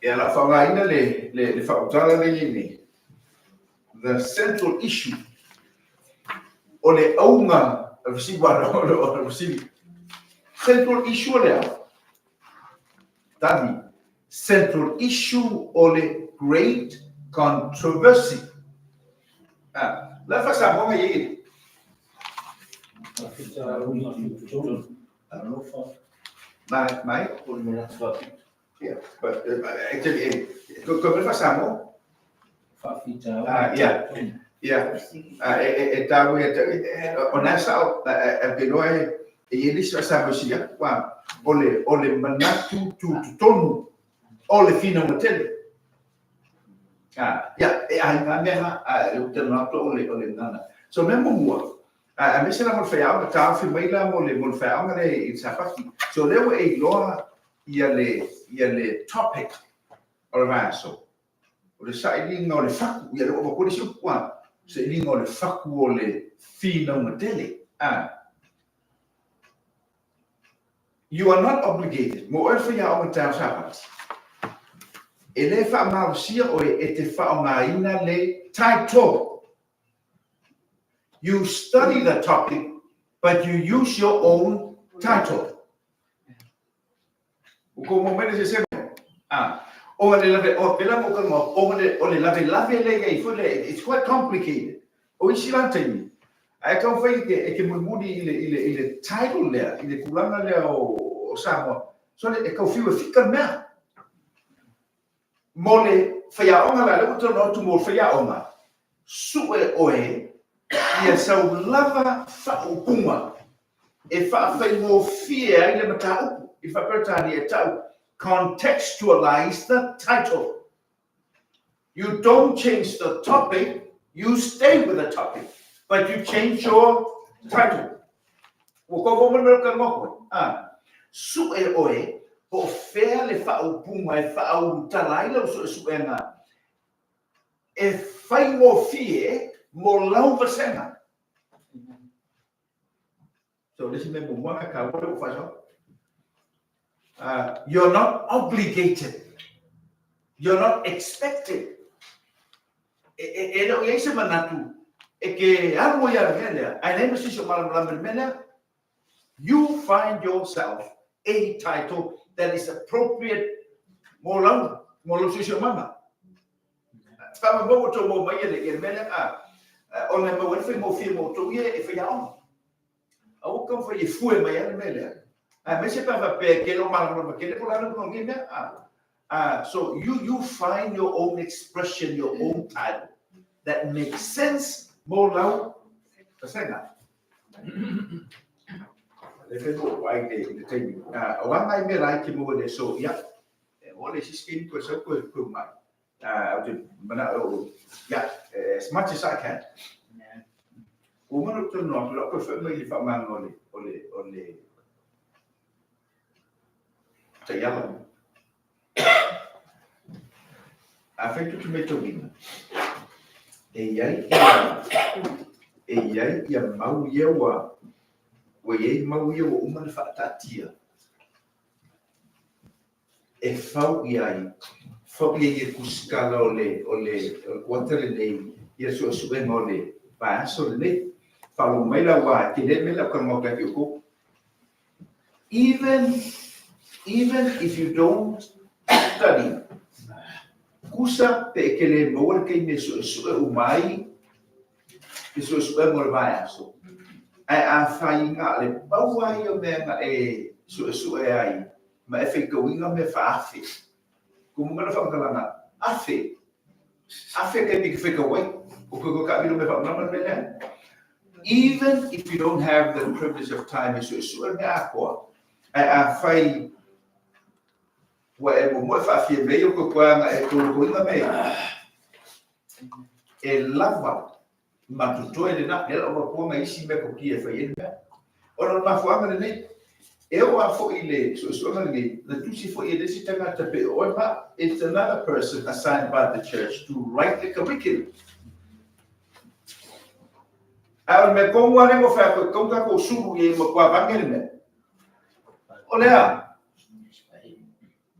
Ia, la faaaogaina le, le, le faautala lea i nei. The central issue. O le auga, o le fesili, o le fesili. Central issue o le a? Tali. Central issue o le great controversy. Ah, la faa-Samoa i ai. Mai, mai. Yeah, but actually, ko ko mea Samoa. Ah, yeah. Yeah. Ah, e e tāu e o nā sao e te loa e e i lisi wa Samoa sia, wa o le manatu tutotonu o le finauga tele. Ah, yeah, e ai ngā mea ngā, e o te manatu o le ngana. So mea muamua, Aemaise la mo le faiaoga, taofi mai la mo le mo le faiaoga lea i le Sapati. So lea ua e iloa ia le ia le topic o le vaiaso. O le sailiga o le faku, ia lea ua avatua le isi upu a, sailiga o le faku o le finauga tele. A. You are not obligated, mo oe le faiaoga taeao Sapati. E le faamalosia oe e te faaaogaina le title. You study the topic, but you use your own title. Ua tou maua mai le eseesega? A, ona le lave, o, pēlā na ou talanoa atu, ona le, o le lavelave lea i ai foi lea, it's quite complicated. O isi la taimi, ae taumafai e te, e te mulimuli i le, i le, i le title lea, i le tulaga lea o, o Samoa, sole, e tau fiu e fika le mea. Mo le faiaoga la, lea ua ou talanoa atu mo le faiaoga, sue oe ia sau lava faaupuga e faafaigofie ai le mataupu i le faa-Peretania e tau contextualize the title. You don't change the topic, you stay with the topic, but you change your title. Ua tou maua mai le mea lea ou te talanoa atu ai? A. Sue oe po o fea le faaupuga e faaulutala ai lau suesuega e faigofie mo lau vasega. So, le isi mea muamua lena taua lea ua faasao. You're not obligated. You're not expected. E, e, e le o i ai se manatu e ke alu ai a le mea lea, ae leai ma se isi o malamalama i le mea lea. You find yourself a title that is appropriate mo lau, mo lau siosiomaga. Faamoemoe ua outou maua mai le, le mea lea, a, ona e maua ai le faigofie mo outou ia e faiaoga. Aua taumafai e fue mai ai le mea lea. Aemaise pe a faapea e te le o malamalama tele po o le a le uiga o nei mea. A, a, so you, you find your own expression, your own title that makes sense mo lau vasega. Le fai mo ai le, le taimi. O a ngai mea laiti maua le so, ia, o le isi scheme koe sau koe koe mai. Ou te mana'o, ia, as much as I can. Ua uma ona ou talanoa atu, o le a ou toe foi mai i le faaaogaina o le, o le, o le taiala. Afai tou te matauina, e i ai ia, e i ai ia mau ia ua, ua i ai mau ia ua uma ona faataatia e fau i ai, fau i ai e kusikala o le, o le, o le kuata lenei ia suesuega o le vaiaso lenei. Faalogo mai la aua e tele mea lea ou talanoa atu ai ia te outou. Even, even if you don't study, kusa pe e te le maua le taimi e suesue uma ai le suesuega o le vaiaso, ae afai na o le pau lava ia o mea na e suesue ai ma e faitauina mea faaafe, Kumu mai le faamatalaga, afe, afe taimi e te faitau ai, o koe koe taamilo mea faamalamalama le mea lea. Even if you don't have the privilege of time e suesue le mea atoa, ae afai ua e muamua e faafia mea ia o koe koe ana e tolotoina mea ia, e lava ma totoe lena, lea la ua matua nai isi metotia e fai ai le mea. Ona o le mafuaaga lenei, e oo lava foi i le suesuega lenei, na tusi foi e le isi tagata pei o oe ma au, it's another person assigned by the church to write the curriculum. Ae o le mea tonu lava lea na ou fai atu ai, e tatau ona tatou sulu i ai matua vane le mea. O le a?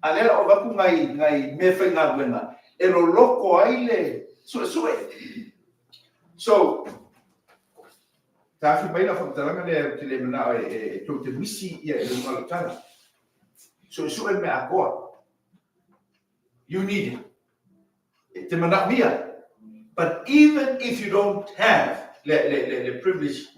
A lea la ua avatu nai, nai mea faigaluega e loloto ai le suesue. So, taofi mai lau faamatalaga lea ou te le manao e, e, e tou te misi ia i luga o lau tala. Suesue le mea atoa. You need it. E te manaomia. But even if you don't have le, le, le, le privilege,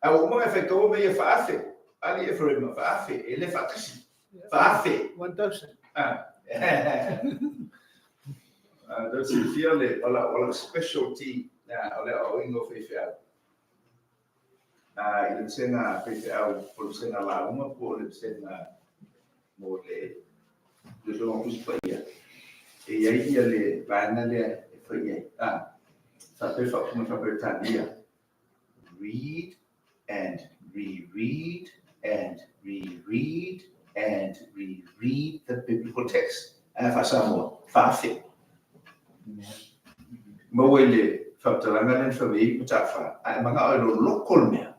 a ua uma ona e faitaua mea ia faaafe, Ali Ephraim, faaafe, e le faatasi. Faaafe. 1,000. Ah. Ah, tou silafia le, o lau, o lau specialty, o le aoaoina o faifeau. Ah, i le vasega faifeau, po o le vasega lauga, po o le vasega mo le Suesuega Tusi Paia. E i ai ia le vaega lea e fai ai. Ah, faapea faaupuga faa-Peretania, read and reread and reread and reread the biblical text. Ae faa-Samoa, faaafe. Maua i le faamatalaga lea na fai mai ai Mataafa, a e manao e loloko le mea,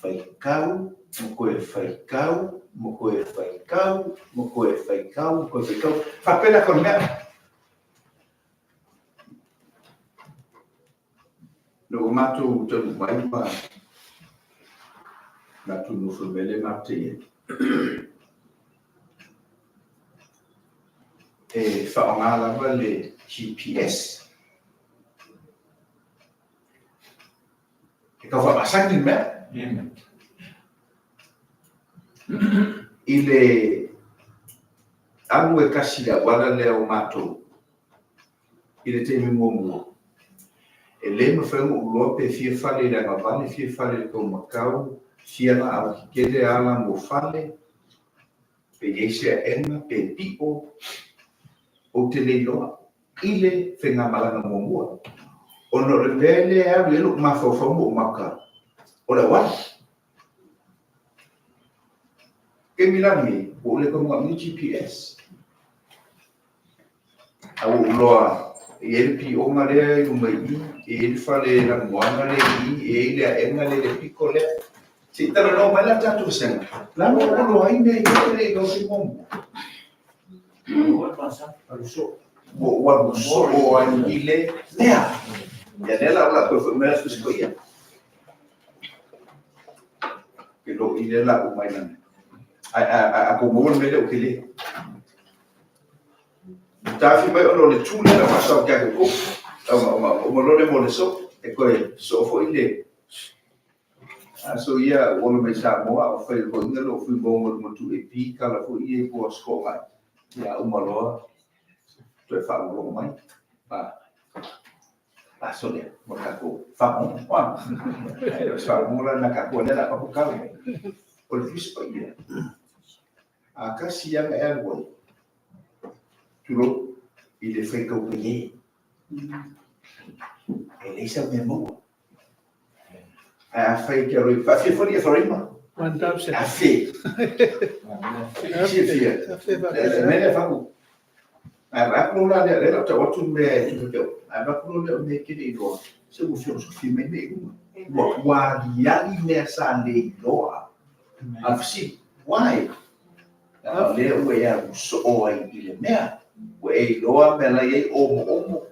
faitau ma toe faitau ma toe faitau ma toe faitau ma toe faitau. Faapea le ata o le mea. Ina ua matou taunuu mai ma matou nofo i le mea lea matou te i ai. E faaaoga lava le GPS e tau faamasani le mea. I le alu e tasi i le auala lea o matou i le taimi muamua, e le mafai ona ou iloa pe fia fale i le agavale, fia fale i le taumatau, fia laau tetele a la mo fale, pe i ai se aega, pe pio, ou te le iloa i le faigamalaga muamua. Ona o le mea lea e alu i ai lou mafaufau ma ou maka, o le auala. Taimi la lenei, ua ou le tau manaomia GPS. A ua ou iloa e i ai le pioga lea i luma i i, e i ai le fale lanumoana lea i i, e i ai le aega lea i le pito lea. Se i talanoa mai la le tatou vasega, o le a le mea ua iloa ai mea ia e le i iloa i le taimi muamua? Ua ou alu soo ai i le mea. Ia lea la o le a toe foi mai le Tusi Paia. Ke lo i le la u mai lana. Ai a tou maua le mea lea ou te le. Taofi mai ona o le tu lea na faasao ia te outou. Uma loa le mo le soo, e toe soo foi le aso ia ua ola mai Samoa a o fai loina lou fuimogo i luga tu e pi tala foi ia i tua o Sikogai. Ia uma loa toe faalogo mai. Aso lea mo le tatou faamomo. Ai o se faamomo la na tatou lea la papu tala. O le Tusi Paia. A tasi lava na e alu ai, tulou, i le faitau pele, e leai sau mea maua. Ae afai e te alu ai, faafia foi Efaraima. Afe. Silafia. Le mea lea fagu. Ae vaai atu la lea, lea la tau atu mea e tupe peo. Ae vaai atu lea o mea e tele iloa, se ua feosofi mai mea i luga. Ua aliali mea sa le iloa. A fesili, why? Leaga o lea ua e alu soo ai i le mea. Ua e iloa mea la e i ai omoomo,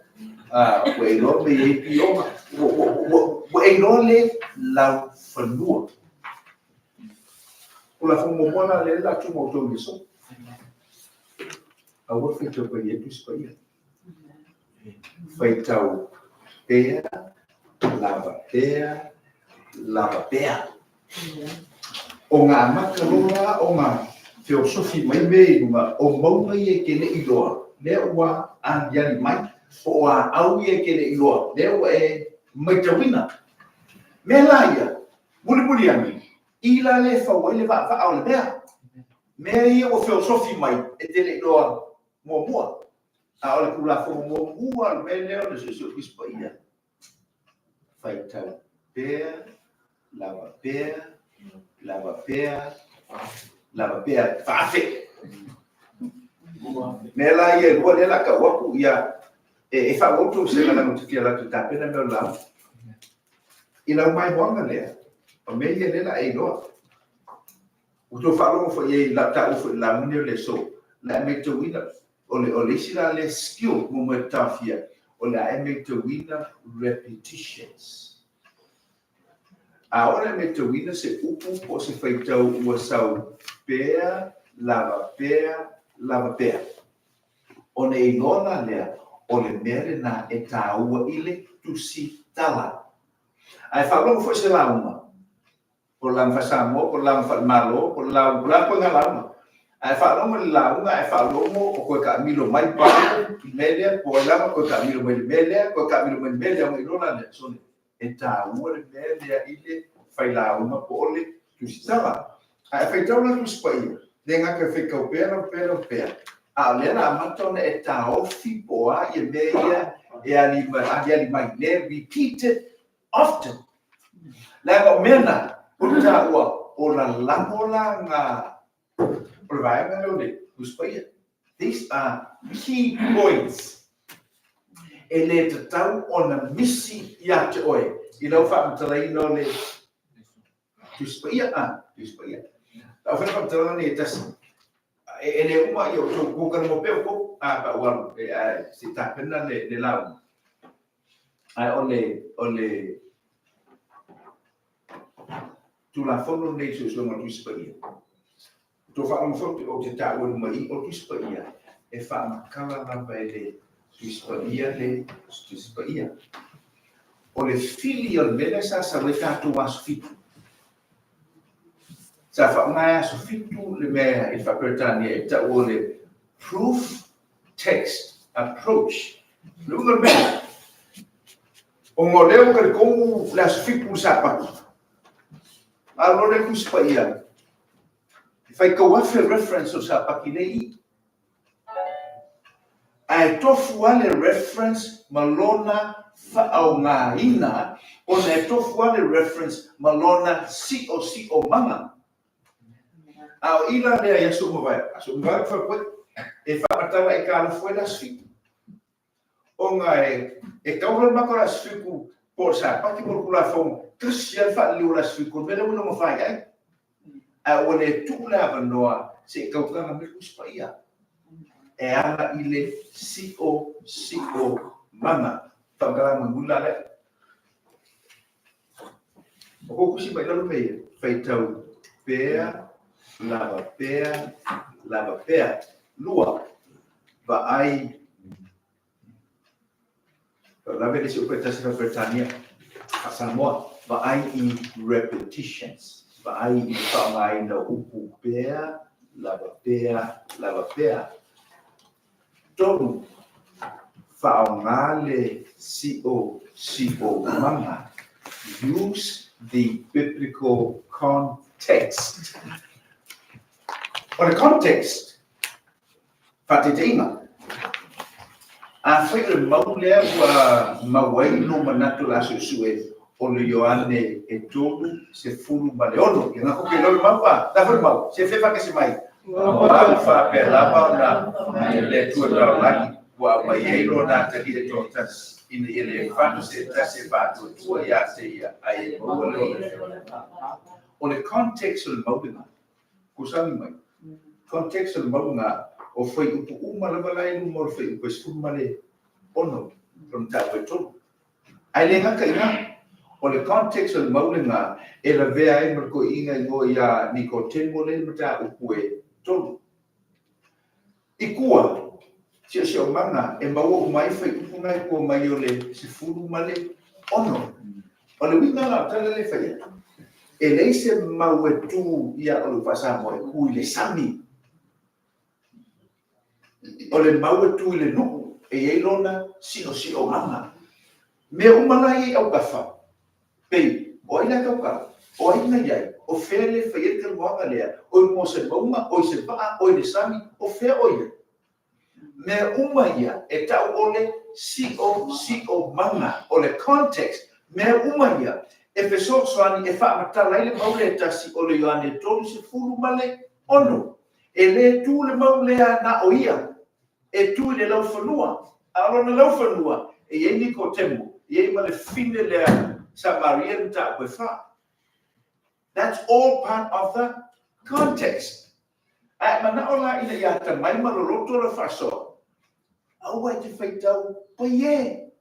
ua e iloa mea e i ai pioga, ua e iloa le laufanua. O Tulafono muamua la lea o le a tuu ma outou i le aso. Aua le faitau paia ai Tusi Paia. Faitau pea, lava pea, lava pea. O ngā maka loa la o ngā feosofi mai mea i luga o mauga ia e te le i loa, lea ua aliali mai, po o aau ia e te le i loa, lea ua e maitauina. Mea la ia, mulimuli ane, i la le fau ai le vaavaa o le mea. Mea ia ua feosofi mai e te le i loa muamua. A o le Tulafono muamua le mea lea o le Suesuega Tusi Paia, faitau pea, lava pea, lava pea, lava pea, faafe. Mea la ia e lua lea la tau atu, ia, e faaauau tou sega leaga ou te fia alu atu e tapena mea o le lauga. I lau maimoaga lea, o mea ia lea la e iloa. Ua tou faalogo foi i ai i lau taua foi i le lauga lenei o le aso, o le a e matauina, o le, o le isi la lea skill mo moe taofia, o le a e matauina repetitions. A oo ina e matauina se upu po o se faitau ua sau pea, lava pea, lava pea, ona e iloa la lea o le mea lena e taua i le tusi tala. Ae faalogo foi se lauga, po o le lauga faa-Samoa, po o le lauga faale-Malo, po o le lauga, po o le a le ituaiga lauga. Ae faalogo i le lauga ae faalogo o toe taamilo mai Paulo i le mea lea, po o ai lava toe taamilo mai i le mea lea, toe taamilo mai i le mea lea, ona iloa la lea, sole, e taua le mea lea i le failauga po o le tusitala. Ae faitau la Tusi Paia, le gata e faitau pea lava pea lava pea, a o lea la amata ona e taofi po o a ia mea ia e aliali mai, le repeated often. Leaga o mea na, o le taua, o lalago la nga, o le vaega lea o le Tusi Paia. These are key points. E le tatau ona misi ia te oe i lau faamatalaina o le Tusi Paia. Ah, Tusi Paia. Lau fai faamatalaga nei e tasi. E le uma ia outou, ua talanoa pea outou, a pa ua alu, e, se i tapena le lauga. Ae o le, o le Tulafono lenei i Suesuega o le Tusi Paia, ua outou faalogo foi ou te taua i luma i i, o le Tusi Paia, E faamatala lava e le Tusi Paia le Tusi Paia. O le fili o le mea lea sa sau ai tatou Aso Fitu. Sa faaaoga e Aso Fitu le mea i le faa-Peretania e tau o le proof text approach. O le uiga o le mea, ona o lea ua talitonu le Aso Fitu i le Sapatu, a o le Tusi Paia, e faitau afe reference o le Sapati lea i i. Ae tofu lava le reference ma lona faaaogaina ona e tofu lava le reference ma lona siosiomaga. A o i la lea i aso ua mavae, aso ua mavae ou fai atu ai, e faamatala aitalafu ai le aso fitu. Ona e tau loa le matou le aso fitu po o le Sapati po o le Tulafono, tasi lava le faaliliu o le aso fitu, o le mea lea ua iloga fai ai. Ae ua le tuu le avanoa se i tautala mai le Tusi Paia e ala i le siosiomaga. Faamatalaga mulimuli la lea. O kou tusi mai lalo mea ia, faitau pea, lava pea, lava pea. Lua, vaai, faalavelave le isi upu e tasi faa-Peretania, faa-Samoa, vaai i repetitions, vaai i le faaaogaina o upu pea, lava pea, lava pea. Tolu, faaaoga le siosiomaga, use the biblical context. O le context, faataitaiga, afai o le mau lea ua mau ai lou manatu o le a suesue, o le Ioane e 36, ia na koke loa le mau, a, la foi le mau, se fe faatasi mai. Mau faapea lava ona le Atua lalolagi ua aumai ai Lona Atalii e toatasi, ina ia le fano se tasi e faatuatua ia te ia, ae e maua le ola. O le context o le mau lena, kusagi mai, context o le mau lena, o fuaiupu uma lava la e i luma o le fuaiupu e 16, o le mataupu e tolu. Ae le gata i ina, o le context o le mau lena e lavea ai ma le toeaina igoa ia Nikotemo lea i le mataupu e tolu. I tua, siosiomaga e maua uma ai fuaiupu na e tua mai o le 16. O le uiga la o le tala lea e fai atu, e leai se mau e tu ia o le faa-Samoa e tu i le sami. O le mau e tu i le nuu e i ai lona siosiomaga. Mea uma la ia i autafa, pei, o ai la e tautala? O ai na i ai? O fea le fai ai le talanoaga lea? O i luga o se mauga, o i se vaa, o i le sami, o fea o i ai? Mea uma ia e tau o le siosiomaga, o le context, mea uma ia e fesoasoani e faamatala ai le mau lea e tasi o le Ioane 36. E le tu le mau lea na o ia, e tu i le laufanua, a o lona laufanua e i ai Nikotemo, e i ai ma le fine lea Samaria le mataupu e fa. That's all part of the context. A e manao la ina ia atamai ma loloto lau faasoa, aua e te faitau paie.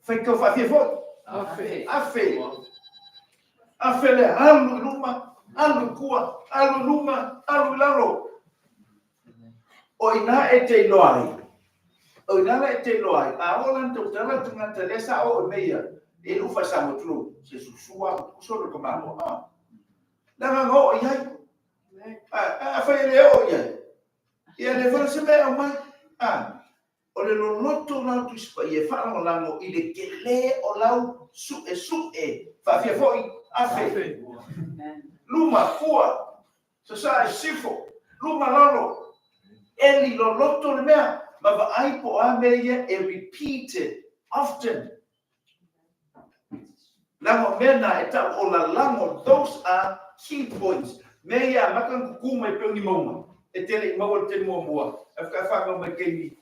Faitau faafia foi? Afe. Afe. Afe lea, alu i luma, alu i tua, alu i luma, alu i lalo. O i ina e te iloa ai, o i ina la e te iloa ai, a oo la ina tautala le tagata lea sa oo i mea ia, e le ufa Samoa tulou, se susua, uso le tamaloa, a. Leaga na oo i ai. A, afai e le oo i ai, ia le foi se mea e aumai. A, O le loloto o lau Tusi Paia e faalagolago i le tele o lau suesue faafia foi, afe, luma, tua, sasae, sisifo, luma, lalo, eli loloto le mea, ma vaai po o a mea ia e repeated often. Leaga o mea na e tau o lalago, those are key points. Mea ia amata ona tutū mai pei o ni mauga e te le i maua i le taimi muamua, ae faatoa fanau mai i le taimi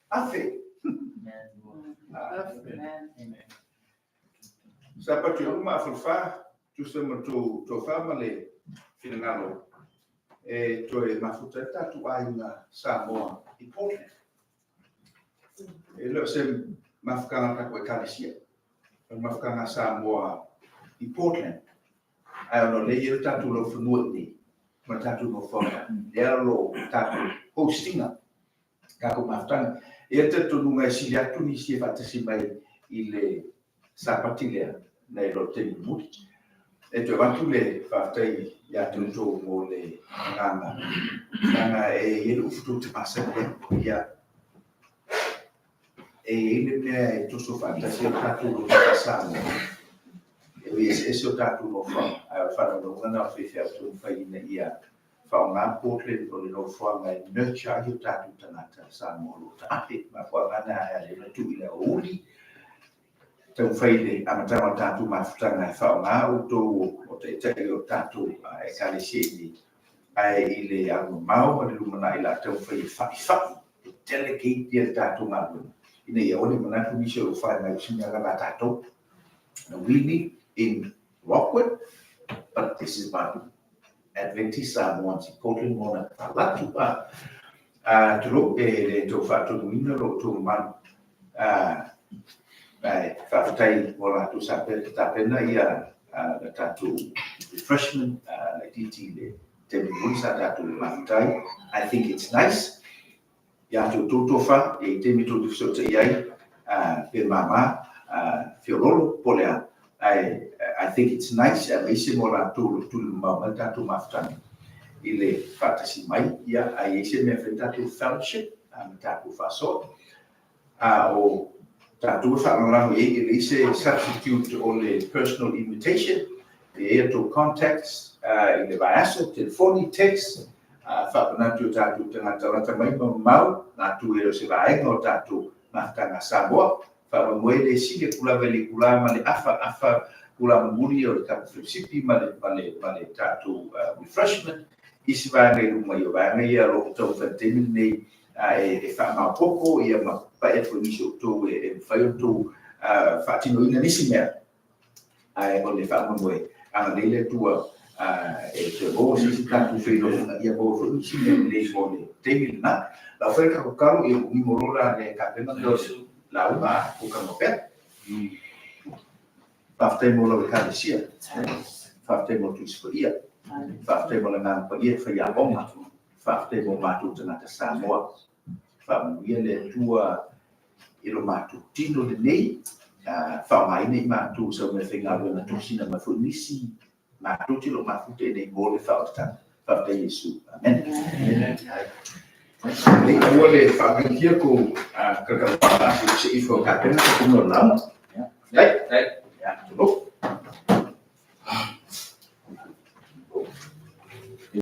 afe. Sa patu i luma afe o le fa, tusa ma le tou tofa ma le finagalo e toe mafuta ai le tatou aiga Samoa i Portland. E le o se mafutaga a le tatou Ekalesia, o le mafutaga a Samoa i Portland. Ae ona o lea e i ai lo tatou laufanua i inei ma le tatou nofoaga, lea o lo o tatou Host ina tatou mafutaga. E i ai le talitonuga e sili atu nisi e faatasi mai i le Sapati lea nai lo le taimi mulimuli. E toe avatu le faafetai ia te outou mo le agaga, leaga e i ai le upu tou te masani ai, ia, e i ai le mea e toso faatasi ai le tatou loto faa-Samoa, e ui eseese o tatou nofoaga, ae o le faanaunauga lena o le faifeau taumafai ina ia faaaoga Portland o le nofoaga e nurture ai o tatou tagata Samoa o lo o taape. Mafuaaga na e ala ai ona tuu i le aoauli, taumafai i le amataga o le tatou mafutaga e faaaoga outou o taitai o tatou Ekalesia i inei, ae i le alumamao ma le lumanai o le a taumafai e faifai, e delegate le tatou galuega ina ia aua ne i manatu nisi o lo o fai mai o se mea lava a tatou. Now we meet in Rockwood, but this is about Adventist Samoans i Portland ma ona talaatu a tulou e le tou faatonuina lo outou mamalu ae faafetai mo latou sa tapena ia la tatou refreshment laitiiti i le taimi mulimuli sa tatou mafuta ai. I think it's nice ia te outou tofa e i ai taimi tou te fesootai ai pe mama feololo po o le a ae I think it's nice aemaise mo latou o lo o tuli mamao mai le tatou mafutaga i le faatasi mai ia a i ai se mea e fai le tatou fellowship ma tatou faasoa a o tatou e faalagolago i ai e leai se substitute o le personal invitation e i ai a outou contacts i le vaiaso telefoni text faamanatu i o tatou tagata lata mai ma mamao latou e le o se vaega o tatou mafutaga a Samoa. Faamoemoe le sili atu lava i le itula ma le afa afa itula mulimuli o le tatou felosipi ma le ma le ma le tatou refreshment isi vaega i luma i o vaega ia o lo o taumafai i le taimi lenei e faamaopoopo ia ma pai atu ai nisi o outou e mafai ona outou faatinoina nisi mea. Ae o le faamoemoe, agalelei le Atua e toe maua se isi tatou feiloaiga, ia maua foi nisi mea lelei mo le taimi lena. Lau Afioga i le Kakokalo, ia ua nimo loa la le tapena lea o le lauga a Kukama pea. Faafetai mo lau Ekalesia. Faafetai mo le Tusi Paia. Faafetai mo le Agaga Paia e faiaoga. Faafetai mo matou tagata Samoa. Faamanuia le Atua i lo matou tino lenei, faaaogaina i matou sau meafaigaluega tosina mai foi nisi matou te le o mafuta i inei mo le faaolataga. Faafetai Iesu. Amen. Lei aua le faagatia kou kalakalapaga se ifo kapena ka tino o le lauga. Faafetai.